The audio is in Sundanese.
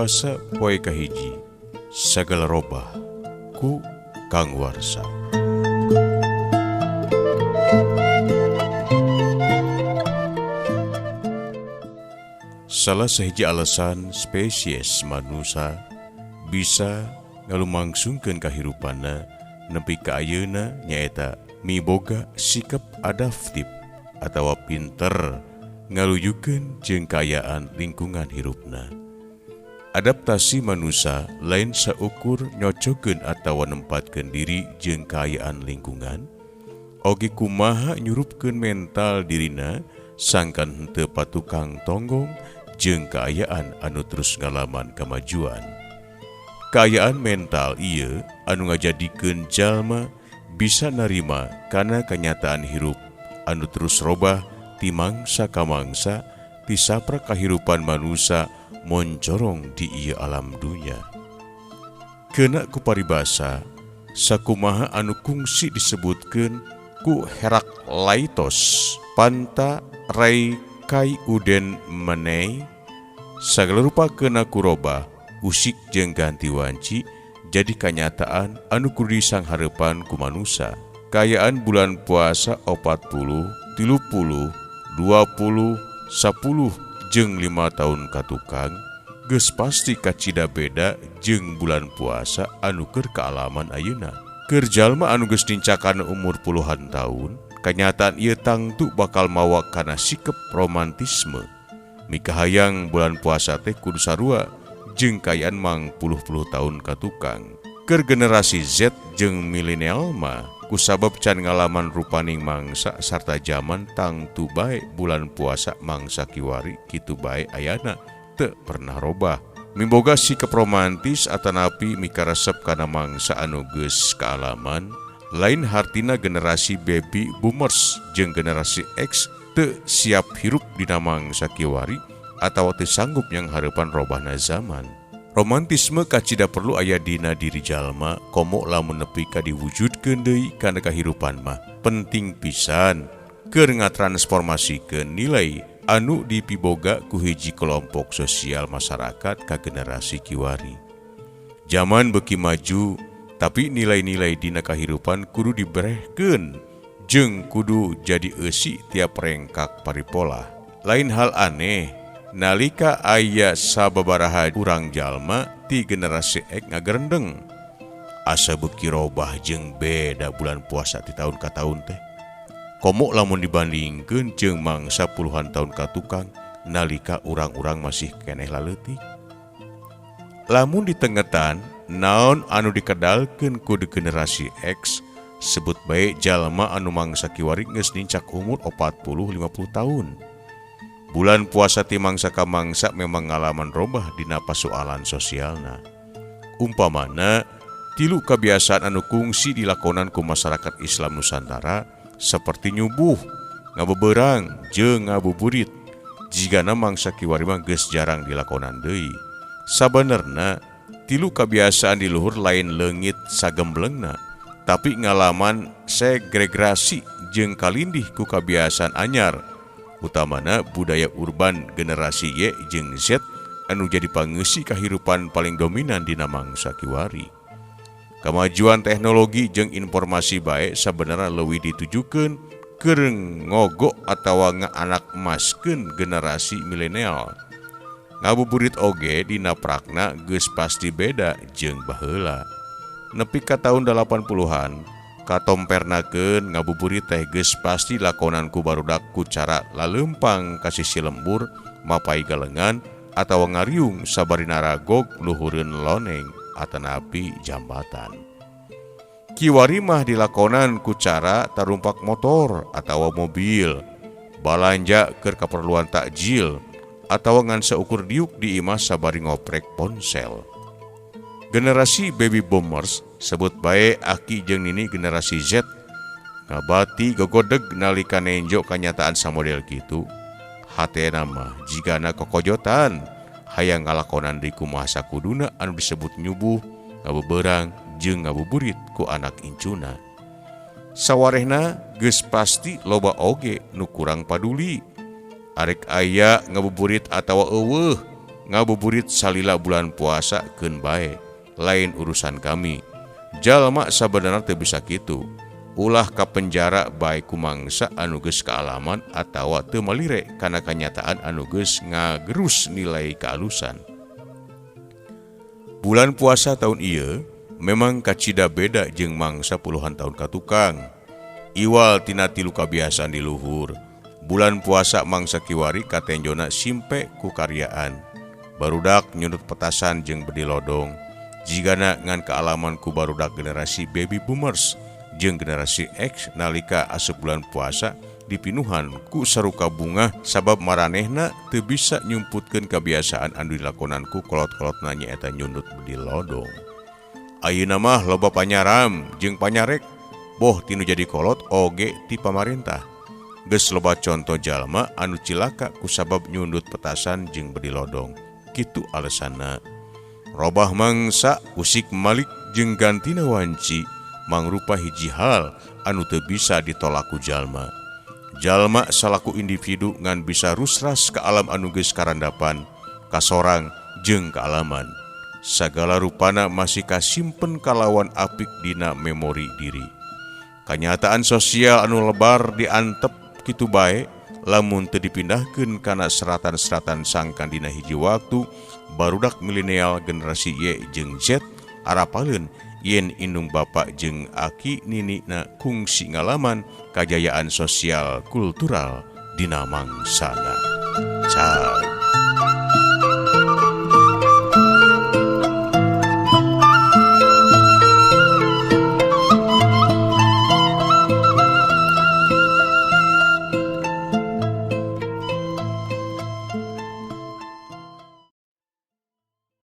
Puasa poe kahiji sagala robah ku Kang Warsa. Salah sahiji alasan spesies manusia bisa ngalumangsungkeun kahirupanna nepi ka ayeuna nyaeta miboga sikap adaptif atawa pinter ngaluyukeun jeung kaayaan lingkungan hirupna. Adaptasi manusia lain saukur nyocokeun atawa nempatkeun diri jeung kaayaan lingkungan, oge kumaha nyurupkeun mental dirina sangkan henteu patukang tonggong jeung kaayaan anu terus ngalaman kamajuan. Kaayaan mental ieu anu ngajadikeun jalma bisa narima kana kanyataan hirup anu terus robah ti mangsa ka mangsa ti saprak kahirupan manusia moncorong di ieu alam dunya. Keuna ku paribasa sakumaha anu kungsi disebutkeun ku Heraklaitos panta rai kai uden menei sagala rupa keuna ku robah usik jeung ganti wanci jadi kanyataan anu kudu disanghareupan ku manusa. Kaayaan bulan puasa 40, 30, 20, 10 jeung 5 tahun katukang geus pasti kacida beda jeung bulan puasa anu keur kaalaman ayeuna. Keur jalma anu geus nincakan umur puluhan tahun, kanyataan ieu tangtu bakal mawa kana sikep romantisme. Mikahayang bulan puasa teh kudu sarua jeung kaayaan mang puluh-puluh tahun katukang. Keur generasi Z jeung milenial mah kusabab can ngalaman rupaning mangsa sarta zaman tangtu bae bulan puasa mangsa kiwari kitu bae ayana teu pernah robah. Mimboga sikap romantis atanapi mikaresep kana mangsa anu geus kaalaman, lain hartina generasi baby boomers jeung generasi X teu siap hirup dina mangsa kiwari atawa teu sanggup yang hareupan robahna zaman. Romantisme kacida perlu aya dina diri jalma komo lamun nepi ka diwujudkeun deui kana kahirupan mah. Penting pisan keur ngatransformasikeun nilai anu dipiboga ku hiji kelompok sosial masyarakat ka generasi kiwari. Zaman beuki maju tapi nilai-nilai dina kahirupan kudu diberehkeun jeung kudu jadi eusi tiap rengkak paripolah. Lain hal aneh nalika aya sababaraha urang jalma ti generasi X ngagerendeng asa beuki robah jeung beda bulan puasa ti tahun ka tahun teh. Komo lamun dibandingkeun jeung mangsa puluhan tahun ka tukang nalika urang-urang masih keneh laleutik. Lamun ditengetan naon anu dikedalkeun ku generasi X, sebut bae jalma anu mangsa kiwari geus nincak umur 40-50 tahun. Bulan puasa ti mangsa ka mangsa memang ngalaman robah dina pasoalan sosialna. Umpamana tilu kebiasaan anu kungsi dilakonan ku masyarakat Islam Nusantara seperti nyubuh, ngabeberang, jeung ngabuburit. Jigana mangsa kiwari mah geus jarang dilakonan deui. Sabenerna tilu kebiasaan di luhur lain leungit sagemblengna, tapi ngalaman segregasi jeung kalindih ku kebiasaan anyar. Utamana budaya urban generasi Y jeung Z anu jadi pangeusi kahirupan paling dominan dina mangsa kiwari. Kamajuan teknologi jeung informasi bae sabenerna leuwih ditujukeun keur ngogok atawa ngaanak emaskeun generasi milenial. Ngabuburit oge dina prakna geus pasti beda jeung baheula. Nepi ka tahun 80-an katompernakeun ngabuburit teh geus pasti lakonan ku barudak ku cara laleumpang ka sisi lembur, mapai galengan atawa ngariung sabari naragog luhureun loneng atanapi jambatan. Kiwari mah dilakonan ku cara tarumpak motor atawa mobil, balanja keur kaperluan takjil atawa ngan saukur diuk di imah sabari ngoprek ponsel. Generasi baby boomers sebut bae aki jeung nini generasi Z ngabati gogodeg nalika nenjo kanyataan samodel kitu. Hatena mah jigana kokojotan hayang ngalakonan deui kumaha sakuduna anu disebut nyubuh, ngabeberang jeung ngabuburit ku anak incuna. Sawarehna geus pasti loba oge nu kurang paduli. Arek aya ngabuburit atawa eueuh, Ngabuburit salila bulan puasa keun bae, lain urusan kami. Jalma sabenerna teu bisa kitu. Ulah kapenjara bae ku mangsa anu geus kaalaman atawa teu malire kana kanyataan anu geus ngagerus nilai kealusan. Bulan puasa tahun ieu memang kacida beda jeung mangsa puluhan tahun katukang. Iwal tina tilu kabiasaan di luhur. Bulan puasa mangsa kiwari katenjona simpe ku karyaan. Barudak nyundut petasan jeung bedil lodong. Jigana ngan kaalaman ku barudak generasi baby boomers jeung generasi X nalika asup bulan puasa dipinuhan ku saruka bungah sabab maranehna teu bisa nyumputkeun kebiasaan anu dilakonan ku kolot-kolotna nyaeta nyundut bedil lodong. Ayeuna mah loba panyaram jeung panyarek boh tinu jadi kolot oge ti pamarentah. Geus loba conto jalma anu cilaka kusabab nyundut petasan jeung bedil lodong. Kitu alesanna. Robah mangsa usik malik jeung gantina wanci mangrupa hiji hal anu teu bisa ditolak ku jalma. Jalma salaku individu ngan bisa rusras ka alam anu geus karandapan, kasorang jeung kaalaman. Sagala rupana masih kasimpen kalawan apik dina memori diri. Kanyataan sosial anu lebar diantep kitu bae lamun teu dipindahkeun kana seratan-seratan sangkan dina hiji waktu barudak milenial generasi Y jeung Z arapaleun yen indung bapa jeung aki ninina kungsi ngalaman kajayaan sosial kultural dina mangsana. Cag.